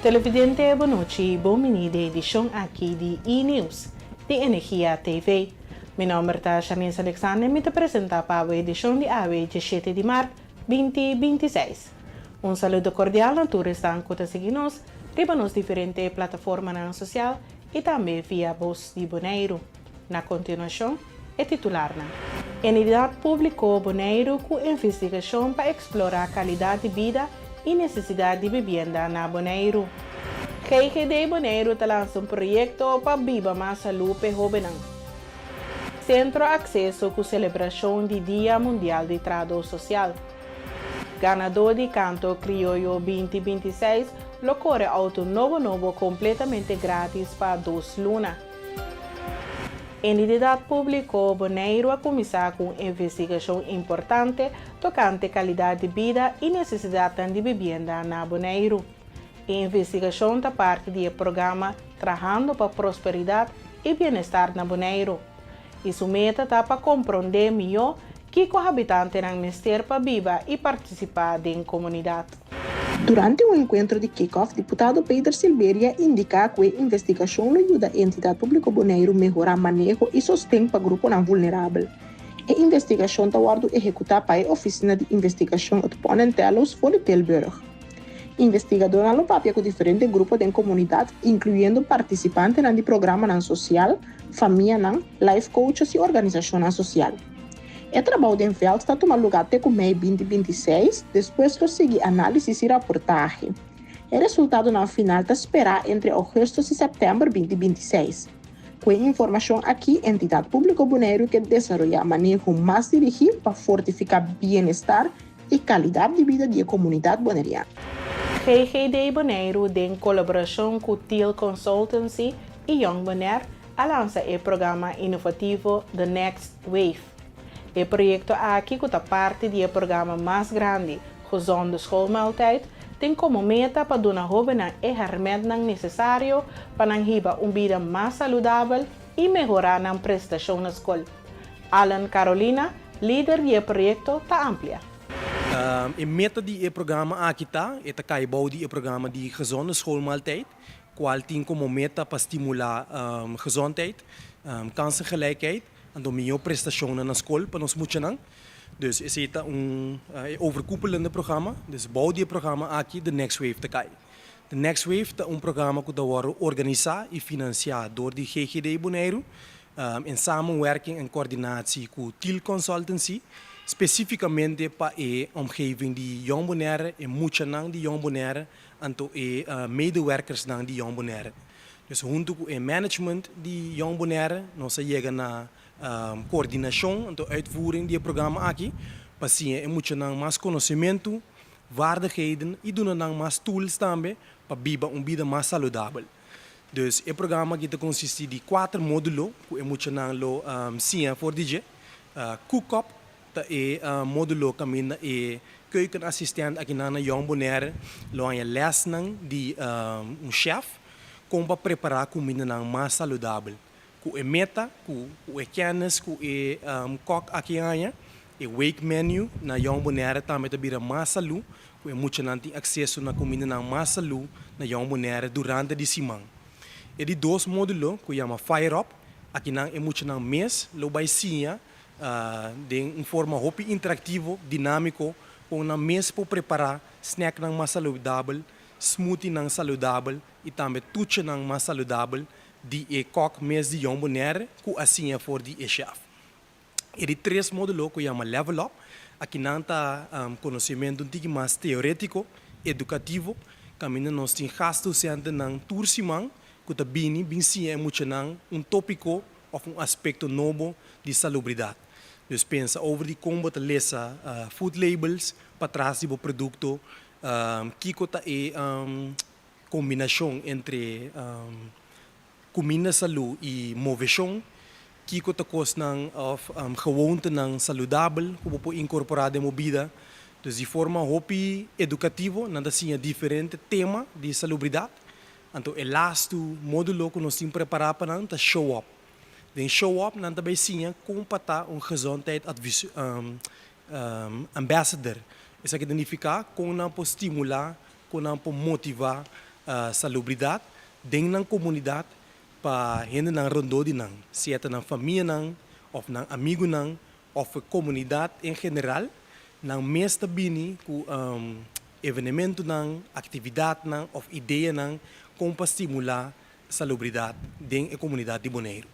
Televidente, bon nochi, bon bini den edishon aki di E-News di Energia TV. Mi nòmber ta Shanice Alexander, mi ta presentá pa e edishon di awe, 17 di mart 2026. Un saludo kordial na tur esnan ku ta sigui nos riba nos diferente plataformanan sosial i tambe via Bos di Boneiru. Na kontinuashon, e titularnan. Entidat Públiko Boneiru ku investigashon pa eksplorá kalidat di bida i nesesidat di bibienda na Boneiru. GGD Boneiru ta lansa un proyekto pa biba mas salú pa hóbennan. Sentro Akseso ku selebrashon di Dia Mundial di Trahadó Sosial. Ganadó di Kanto Krioyo 2026 lo kore outo nobo nobo kompletamente gratis pa 2 luna. Entidat Públiko Boneiru a kuminsá ku un investigashon importante tokante kalidat di bida i nesesidat di bibienda na Boneiru. E investigashon ta parti di e programa Trahando pa Prosperidat i Bienestar na Boneiru. I su meta ta pa komprondé mihó kiko habitantenan mester pa biba i partisipá den komunidat. Durante un enkuentro di kick-off, diputado Peter Silberia a indiká ku e investigashon lo yuda Entidat Públiko Boneiru mehorá maneho i sosten pa gruponan vulnerabel. E investigashon ta wòrdu ehekutá pa e Ofisina di Investigashon het Pon Telos for di Tilburg. Investigadónan lo papia ku diferente grupo di komunidat, inkluyendo partisipantenan di programanan sosial, famianan, life coaches i organisashonnan sosial. E trabou den veld ta tuma lugá te ku mei 2026, despues lo sigui análisis i raportahe. E resultadonan final ta sperá entre ougùstùs i sèptèmber 2026. Ku e informashon aki, Entidat Públiko Boneiru ke desaroyá maneho mas dirigí pa fortifiká bienestar i kalidat di bida di e komunidat boneriano. GGD Boneiru, den kolaborashon ku Teal Consultancy i Young Bonaire, a lansa e programa inovativo The Next Wave. E proyekto aki, ku ta parti di e programa mas grandi, Gezonde Schoolmaaltijd, tin komo meta pa duna hóbennan e hèrmèntnan nesesario pa nan hiba un bida mas saludabel i mehorá nan prestashon na skol. Alan Carolina, lider di e proyekto, ta amplia. E meta di e programa aki ta, e ta kai bou di e programa di Gezonde Schoolmaaltijd, kual tin komo meta pa stimulá gezondheid, kansengelijkheid, en mihó prestashon na skol pa nos muchanan. Dus esei ta un overkoepelende programa, dus bou di e programa aki The Next Wave ta kai. The Next Wave ta un programa ku ta wòrdu organisá i finansiá dor di GGD Boneiru, in samenwerking en coördinatie ku Teal Consultancy, spesífikamente pa e omgeving di Jong Bonaire, e muchanan di Jong Bonaire, anto e medewerkersnan di Jong Bonaire. Dus huntu ku e management di Jong Bonaire, nos a yega na koordinashon, anto uitvoering di e programa aki, pa siña e muchanan mas konosementu, vaardigheden i duna nan mas tools tambe pa biba un bida mas saludabel. Dus e programa aki ta konsistí di kuater módulo ku e muchanan lo siña for di dje. Cook Up ta e módulo kaminda e keukenassistent akinan na Jong Bonaire lo haña lèsnan di un chef kon pa prepará kumindanan mas saludabel. Ku e meta, ku e kennis ku e kok aki haña, e weekmenu na Jong Bonaire tambe ta bira mas salú, ku e muchanan tin akseso na kumindanan mas salú na Jong Bonaire durante di siman. E di dos módulo ku yama Fire Up, akinan e muchanan mes lo bai siña den un forma hopi interaktivo, dinámiko, kon nan mes por prepará snacknan mas saludabel, smoothienan saludabel i tambe toetjenan mas saludabel di e kok mes di Jong Bonaire ku a siña for di e chef. E di tres módulo ku yama Level Up, akinan ta konosementu un tiki mas teorétiko, edukativo, kaminda nos tin gastdocentennan tur siman ku ta bini bin siña e muchanan un tópiko òf un aspekto nobo di salubridat. Dus pensa over di kon bo ta lesa food labels patras di bo produkto, kiko ta e kombinashon entre kuminda salú i moveshon, kiko ta kosnan òf gewoontenan saludabel ku bo por inkorporá den bo bida. Dus di forma hopi edukativo nan ta siña diferente tema di salubridat. Anto e lastu módulo ku nos tin prepará pa nan ta Show Up. Den Show Up nan ta bai siña kon pa ta un gezondheid ambassador. Esaki ta nifiká kon nan por stimulá, kon nan por motivá. salubridat den nan komunidat pa hendenan rondó di nan, sea ta nan famianan òf nan amigunan òf e komunidat en general, nan mes ta bini ku evenementonan, aktividatnan òf ideanan kon pa stimulá salubridat den e komunidat di Boneiru.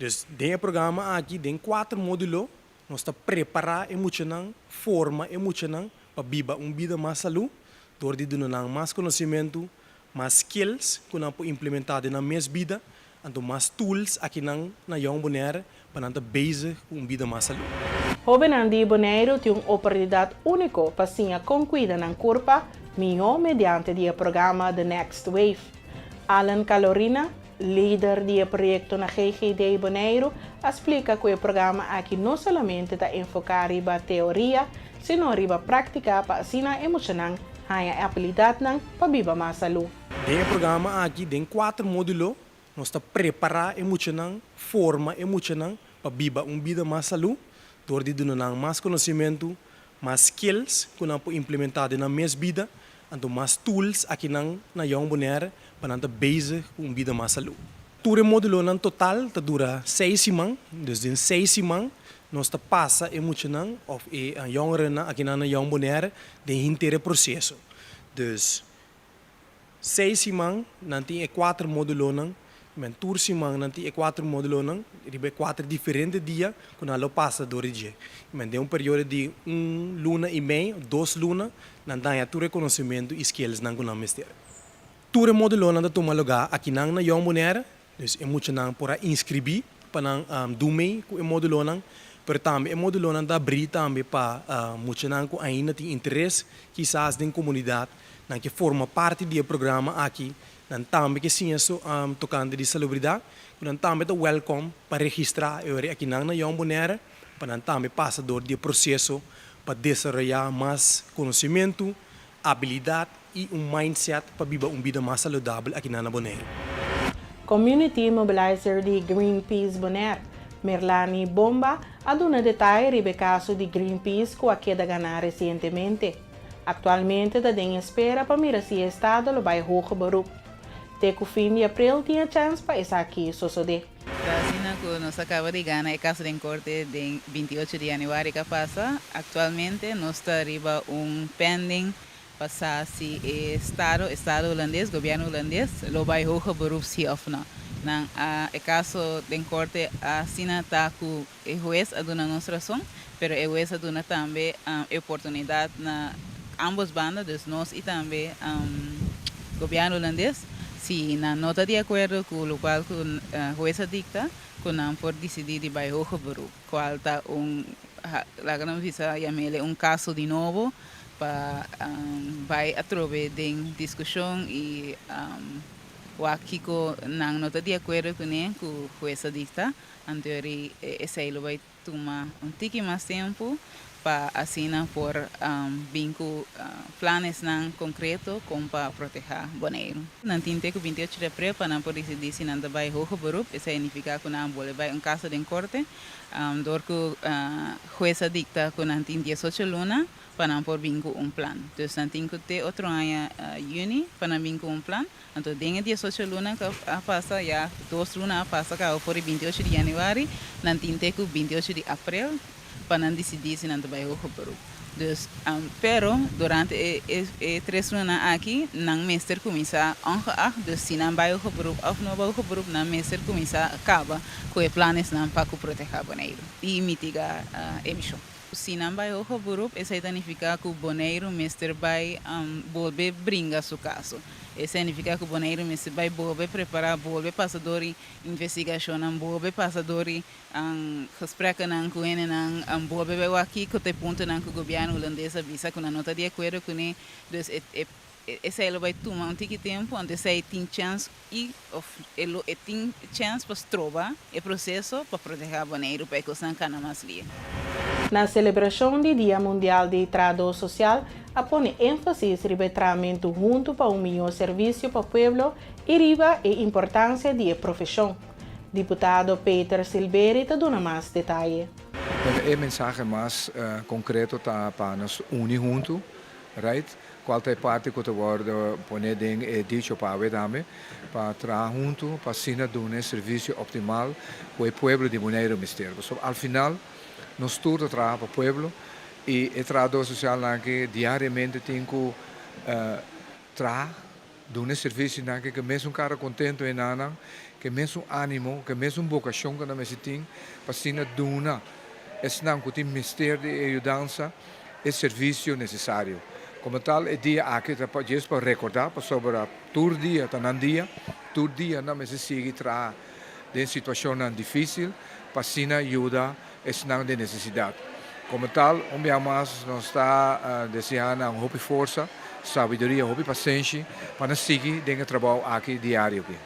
Dus den e programa aki den kuater módulo nos ta prepará e muchanan, forma e muchanan pa biba un bida mas salú dor di duna nan mas konosementu, mas skills ku nan por implementá den nan mes bida, anto mas tools akinan na Jong Bonaire pa nan ta bezig ku un bida mas salú. Hóbennan di Boneiru tin un oportunidat úniko pa siña kon kuida nan kurpa mihó mediante di e programa The Next Wave. Allen Calorina, lider di e proyekto na GGD Boneiru, a splika ku e programa aki no solamente ta enfoká riba teoria, sino riba práktika pa asina e muchanan haña e abilidatnan pa biba mas salú. Den e programa aki, den kuater módulo, nos ta prepará e muchanan, forma e muchanan pa biba un bida mas salú dor di duna nan mas konosementu, mas skills ku nan por implementá den nan mes bida, anto mas tools akinan na Jong Bonaire pa nan ta bezig ku un bida mas salú. Tur e módulonan total ta dura seis siman, dus den seis siman nos ta pasa e muchanan òf e yòngerennan akinan na Jong Bonaire den henter e proseso. Dus seis siman nan tin e kuater módulonan, men tur siman nan tin e kuater módulonan riba e kuater diferente dia ku nan lo pasa dor di dje. Men den un periodo di un luna i mei, dos luna, nan ta haña tur e konosementu i skillsnan ku nan mester. Tur e módulonan ta tuma lugá akinan na Jong Bonaire, dus e muchanan por a inskribí pa nan dun mei ku e módulonan, pero tambe e módulonan ta abrí tambe pa muchanan ku ainda tin interes kisas den komunidat, nan ke forma parti di e programa aki, nan tambe ke siña tokante di salubridat, ku nan tambe ta wèlkòm pa registrá e ora akinan na Jong Bonaire pa nan tambe pasa dor di e proseso pa desaroyá mas konosementu, abilidat i un mindset pa biba un bida mas saludabel akinan na Boneiru. Community Mobilizer di Greenpeace Bonaire, Merlani Bomba, a duna detaye riba e kaso di Greenpeace ku a keda ganá resientemente. Aktualmente ta den espera pa mira si e estado lo bai hoger beroep. Te ku fin di aprel tin e chèns pa esaki sosodé. Ta asina ku nos a kaba di gana e kaso den korte den 28 di yanüari ku a pasa. Aktualmente nos ta riba un pending pa sa si e estado, estado hulandes, gobièrnu hulandes, lo bai hoger beroep si òf no. Nan a e kaso den korte asina ta ku e hues a duna nos rason, pero e hues a duna tambe e oportunidat na ambos banda, dus nos i tambe gobièrnu hulandes, si nan no ta di akuerdo ku lokual ku hues a dikta, ku nan por disidí di bai hoger beroep, kual ta un, laga nos bisa yam'el un kaso di nobo pa bai atrobe den diskushon i wak kiko nan no ta di akuerdo kuné ku hues a dikta. Anto ri esei lo bai tuma un tiki mas tempu pa asina por bin ku planesnan konkreto kon pa protehá Boneiru. Nan tin te ku 28 di aprel pa nan por disidí si nan ta bai hoger beroep. Esei nifiká ku nan a bolbe bai un kaso den korte dor ku hues a dikta ku nan tin 18 luna pa nan por bin ku un plan. Dus nan tin ku te otro aña yüni pa nan bin ku un plan. Anto den e 18 luna ku a pasa, ya dos luna a pasa kaba for di 28 di yanüari, nan tin te ku 28 di aprel pa nan disidí si nan ta bai hoger beroep. Dus, pero durante e e tres lunanan aki nan mester kuminsá ongeacht, dus si nan bai hoger beroep òf no bai hoger beroep, nan mester kuminsá kaba ku e planesnan pa ku protehá Boneiru i mitigá emishon. Si nan bai hoger beroep, esei ta nifiká ku Boneiru mester bai bolbe bringa su kaso. Esei nifiká ku Boneiru mester bai bolbe prepará, bolbe pasa dor di investigashonnan, bolbe pasa dor di gesprekkenan ku hendenan, bolbe bai wak kiko ta e puntonan ku gobièrnu hulandes a bisa ku nan no ta di akuerdo kuné. Dus esei lo bai tuma un tiki tempu, anto esei tin chèns i òf e lo e tin chèns pa stroba e proseso pa protehá Boneiru pa e kosnan kana mas lie. Na selebrashon di Dia Mundial di Trahadó Sosial a pone énfasis riba e trahamentu huntu pa un mihó servisio pa pueblo i riba e importansia di e profeshon. Diputado Peter Silberie ta duna mas detaye. E mensahe mas konkreto ta pa nos uni huntu. Right? Cual ta e parti cu ta wordo pone den e dicho pa awe tambe, pa traha hunto pa asina duna e servicio optimal cu e pueblo di Boneiru mester. Pasobra al final nos tur ta traha pa pueblo y e trahador socialnan aki diariamente tin cu traha, duna e servicionan aki cu e mesun cara contento e nanan, cu e mesun animo, cu e mesun bocacion cu nan mester tin pa asina duna esnan cu tin mester di e yudansa e servicio necesario. Como tal e dia aki ta djes pa recorda pasobra tur dia ta nan dia, tur dia nan mester sigui traha den situacionnan dificil pa asina yuda esnan den necesidad. Como tal un bia mas nos ta desea nan hopi forsa, sabiduria, hopi pasenshi pa nan sigui den e trabou aki diario aki.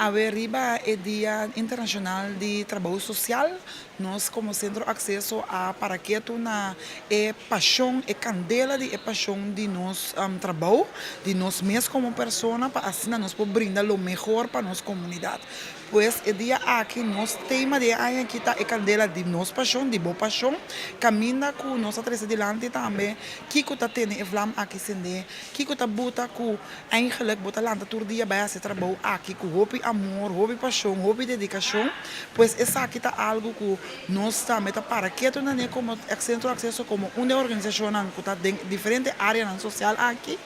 Awe riba e Dia Internashonal di Trabou Sosial, nos komo Sentro Akseso a para ketu na e pashon, e kandela di e pashon di nos trabou, di nos mes komo persona pa asina nos por brinda lo mehor pa nos komunidat. Pues e dia aki nos tema di e aña aki ta e kandela di nos pashon, di bo pashon, kaminda ku nos a trese dilanti tambe kiko ta tene e vlam aki sendé, kiko ta buta ku Eigenlijk bo ta lanta tur dia bai hasi e trabou aki ku hopi amor, hopi pashon, hopi dedikashon. Pues esaki ta algu ku nos tambe ta para ketu na ne komo Sentro Akseso komo un di e organisashonnan ku ta den diferente areanan sosial aki.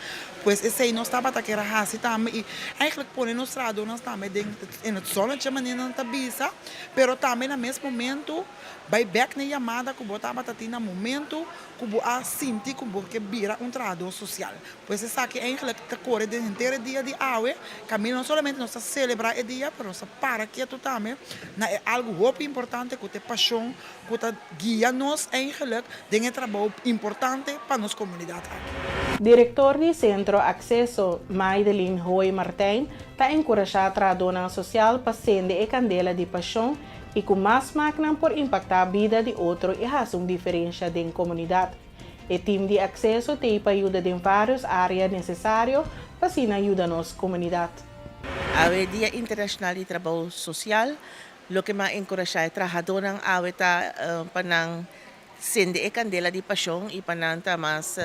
Pues esei nos tabata kier a hasi tambe i eigenlijk pone nos trahadónan tambe den in het zonnetje manera nan ta bisa, pero tambe na mes momentu bai bèk na e yamada ku bo tabata tin na momentu ku bo a sinti ku bo ke bira un trahadó sosial. Pues esaki eigenlijk ta kore den henter e dia di awe, kaminda no solamente nos ta selebrá e dia, pero nos ta para ketu tambe na e algu hopi importante ku ta e pashon ku ta guia nos eigenlijk den e trabou importante pa nos komunidat aki. Direktor di Sentro Akseso, Maidelyn Hooi Martijn, ta enkurashá trahadónan sosial pa sende e kandela di pashon i ku mas smaknan por impaktá bida di otro i hasi un diferensha den komunidat. E tim di akseso t'ei pa yuda den vários área nesesario pa asina yuda nos komunidat. Awe Dia Internashonal di Trabou Sosial, loke m'a enkurashá e trahadónan awe ta pa nan sende e kandela di pashon i pa nan ta mas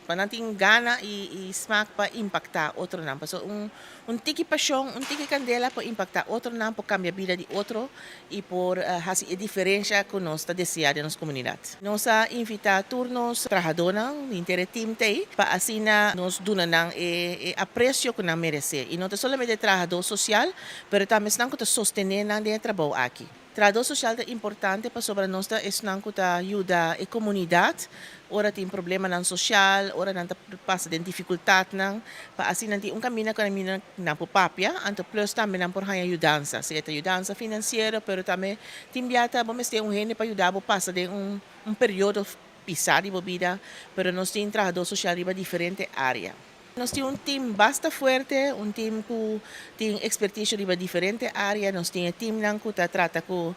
pa nan tin gana i smak pa impaktá otronan. Pasobra un Un tiki pashon, un tiki kandela por impaktá otronan, por kambia bida di otro i por hasi e diferensha ku nos ta deseá den nos komunidat. Nos a invitá tur nos trahadónan, henter e tim t'ei, pa asina nos duna nan e apresio ku nan meresé. I no ta solamente e trahadó sosial, pero tambe esnan ku ta sostené nan den e trabou aki. Trahadó sosial ta importante pasobra nos ta esnan ku ta yuda e komunidat ora tin problemanan sosial, ora nan ta pasa den difikultatnan, pa asina nan tin un kaminda ku nan por papia, anto plus tambe nan por haña yudansa, sea ta yudansa finansiero, pero tambe tin bia ta bo mester un hende pa yuda bo pasa den un periodo pisá di bo bida, pero nos tin trahadó sosial riba diferente área. Nos tin un team basta fuerte, un team ku tin ekspertisio riba diferente área. Nos tin e teamnan ku ta trata ku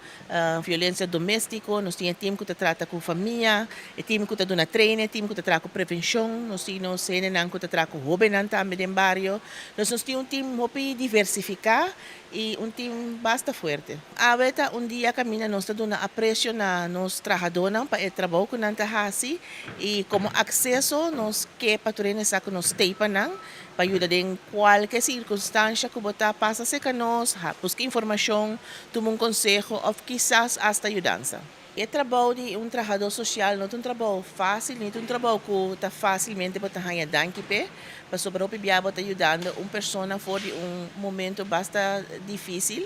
violensia doméstiko, nos tin e team ku ta trata ku famia, e team ku ta duna trainen, e team ku ta traha ku prevenshon, nos tin nos hendenan ku ta traha ku hóbennan tambe den bario. Dus nos tin un team hopi diversifiká i un team basta fuerte. Awe ta un dia kaminda nos ta duna apresio na nos trahadónan pa e trabou ku nan ta hasi i komo akseso nos ke pa tur hende sa ku nos stei pa nan pa yuda den kualke sirkunstansha ku bo ta pasa serka nos, buska informashon, tuma un konseho òf kisas asta yudansa. E trabou di un trahadó sosial no ta un trabou fásil, ni ta un trabou ku ta fásilmente bo ta haña danki p'e, pasobra hopi bia bo ta yudando un persona for di un momento basta difísil.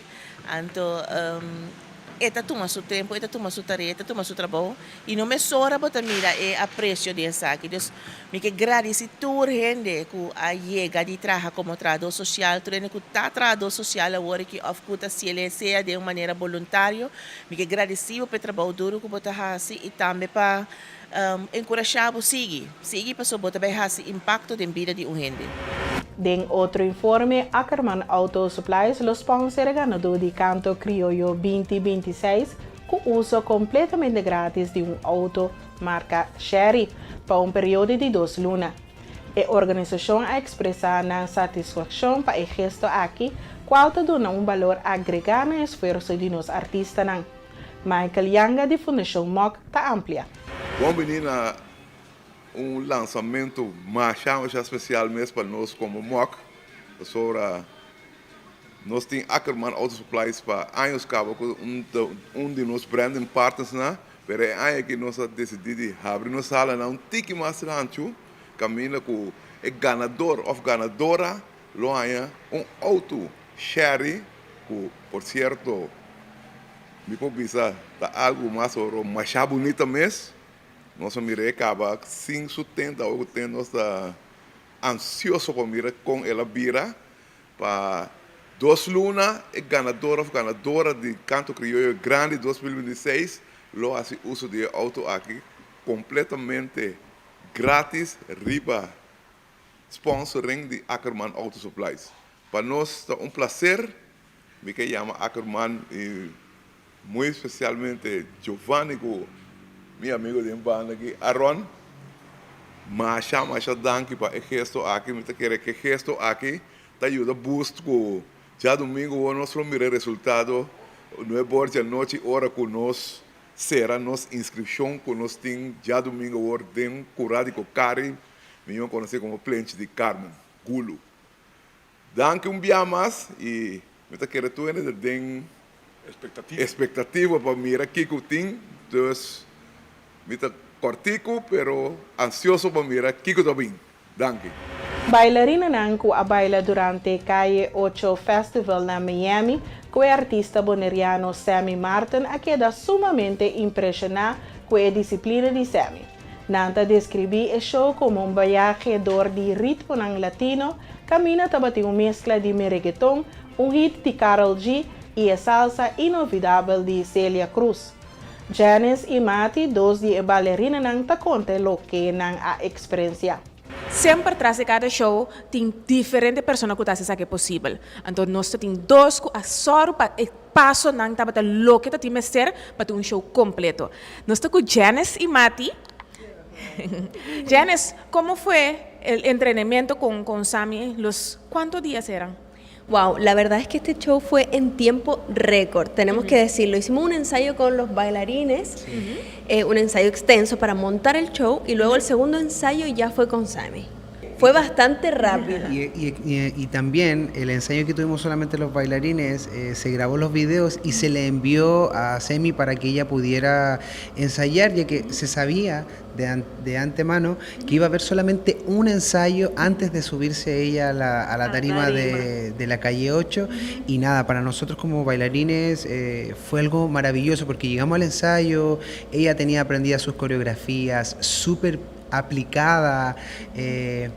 Anto e ta tuma su tempu, e ta tuma su tarea, e ta tuma su trabou i no mesora bo ta mira e apresio di esaki. Dus mi ke gradisí tur hende ku a yega di traha komo trahadó sosial, tur hende ku ta trahadó sosial awor aki òf ku ta hasiel sea den un manera boluntario. Mi ke gradisí bo pa e trabou duru ku bo ta hasi i tambe pa enkurashá bo sigui, sigui pasobra bo ta bai hasi impakto den bida di un hende. Den otro informe, Ackerman Auto Supplies lo sponsor e ganadó di Canto Criollo 2026 ku uso kompletamente gratis di un outo marka Chery pa un periodo di dos luna. E organisashon a ekspresá nan satisfakshon pa e gesto aki, kual ta duna un balor agregá na esfuerso di nos artistanan. Michael Yanga di Fundashon Mok ta amplia. Bon bini na Un lansamentu masha masha spesial mes pa nos komo MOC, pasobra nos tin Ackerman Auto Supplies pa años kaba ku un di nos branding partnersnan, pero e aña aki nos a desidí di habri nos salanan un tiki mas hanchu kaminda ku e ganador òf ganadora lo haña un outo Sherry ku por sierto mi por bisa ta algu mas oro masha bunita mes. Nos a mira e kaba sin su tent, awe ku tent nos ta ansioso pa mira kon el a bira. Pa dos luna e ganador of ganadora di Kanto Krioyo Grandi 2026 lo hasi uso di e outo aki kompletamente gratis riba sponsoring di Ackerman Auto Supplies. Pa nos ta un placer, mi ke yama Ackerman y muy especialmente Giovanni cu mi amigo den banda aki, Aaron, masha masha danki pa e gesto aki, mi ta kere cu e gesto aki ta yuda boost cu djadomingo wor nos lo mira e resultado nuebe or djanochi ora cu nos cera nos inscripcion cu nos tin djadomingo wor den Cura di Cocari, mihor conoci como Plenchi di Carmen, Gulu. Danki un bia mas y mi ta kere tur hende ta den expectativa pa mira kico tin, dus mi ta cortico pero ansioso pa mira kico ta bin. Danki. Bailarinanan ku a baila durante Calle Ocho Festival na Miami ku e artista boneriano Sammy Martin a keda sumamente impreshoná ku e disiplina di Sammy. Nan ta deskribí e show komo un biahe dor di ritmonan latino, kaminda tabatin un meskla di meregeton, un hit di Karol G i e salsa inolvidabel di Celia Cruz. Janice i Mati, dos di e balerinanan, ta konta e loke nan a eksperensiá. Semper tras di kada show tin diferente persona ku ta hasi esaki posibel. Anto nos ta tin dos ku a sòru pa e pasonan tabata loke ta tin mester pa tin un show kompleto. Nos ta ku Janice i Mati. Janice, komo fue el entrenamiento con con Sammy? Los cuanto dias eran? Wow, la verdad es que este show fue en tiempo récord, tenemos que decirlo. Hicimos un ensayo con los bailarines, eh, un ensayo extenso para montar el show y luego el segundo ensayo ya fue con Sammy. Fue bastante rápido. Y, y, también el ensayo que tuvimos solamente los bailarines, eh, se grabó los videos y se le envió a Semi para que ella pudiera ensayar, ya que se sabía de, de antemano que iba a haber solamente un ensayo antes de subirse ella a la, a la tarima, De, de, la calle 8. Y nada, para nosotros como bailarines eh, fue algo maravilloso porque llegamos al ensayo, ella tenía aprendidas sus coreografías, súper aplicada. Eh,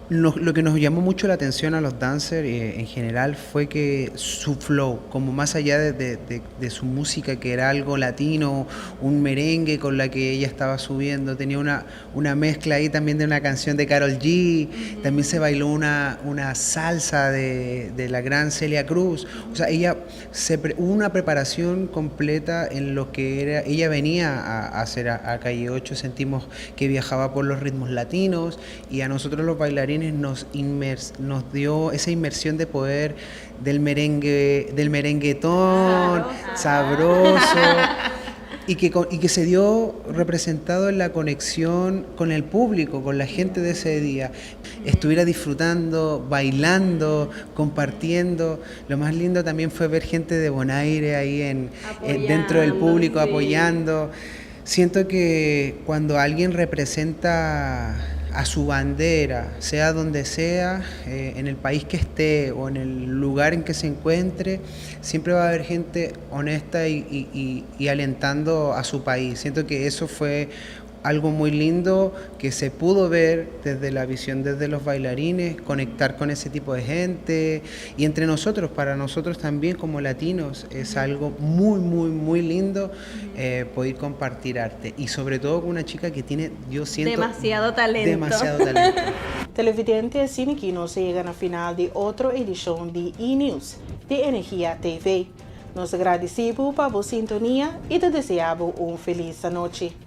lo que nos llamó mucho la atención a los dancers eh, en general fue que su flow, como más allá de, de, su música, que era algo latino, un merengue con la que ella estaba subiendo, tenía una, una mezcla ahí también de una canción de Karol G, también se bailó una, una salsa de, de la gran Celia Cruz. O sea, ella se hubo una preparación completa en lo que era, ella venía a, hacer a, Calle 8, sentimos que viajaba por los ritmos latinos y a nosotros los bailarines nos, nos dio esa inmersión de poder del merengue, del merenguetón, sabroso. Y que, y que se dio representado en la conexión con el público, con la gente de ese día. Estuviera disfrutando, bailando, compartiendo. Lo más lindo también fue ver gente de Bonaire ahí en, dentro del público apoyando. Siento que cuando alguien representa a su bandera, sea donde sea, eh, en el país que esté o en el lugar en que se encuentre, siempre va a haber gente honesta y, y alentando a su país. Siento que eso fue algo muy lindo que se pudo ver desde la visión desde los bailarines, conectar con ese tipo de gente y entre nosotros, para nosotros también como latinos, es algo muy, muy, muy lindo eh, poder compartir arte y sobre todo con una chica que tiene, yo siento... Demasiado talento. Demasiado talento. Televidente, asina aki nos a yega na final di otro edishon di E-News, di Energia TV. Nos ta gradisí pa bo sintonia i ta deseá un felis anochi.